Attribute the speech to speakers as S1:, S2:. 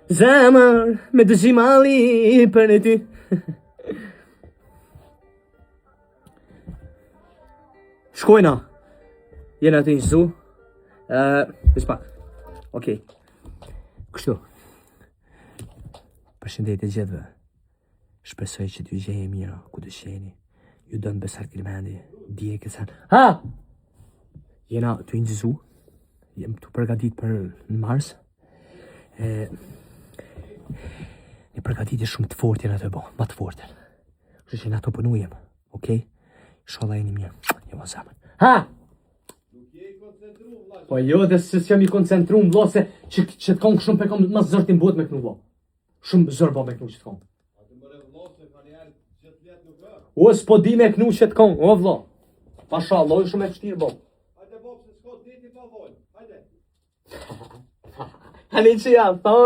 S1: Zemër, me dëgji mali për në ty. Shkojna. Jena tu inçizu. Uh, Veç pak. Okej. Kështu. Përshëndetje gjithëve. Shpresoj që t'ju gjejë mirë, ku të jeni. Ju don Besart Kelmendi, dije kësen. Ha! Jena tu inçizu, jem tu përgatit për në Mars. E, një përgatitje shumë të fortë jena tu bo, ma të fortën. Kështu që jena tu punu jem, okej? Inshallah jeni mirë, ju më zemër. Ha! Po jo, dhe se s'jam i koncentrum, vlo, se që, që të konë shumë pe kom, ma zor ti m'bohet me knu, vlo. Shumë zor bo me knu qët konë. O, s'po di me knu qët konë, o vlo. Mashallah, shumë e vështirë bo.
S2: Hajde, Bob, se s'ka deti pa vol. Hajde.
S1: Hani që ja, thonë.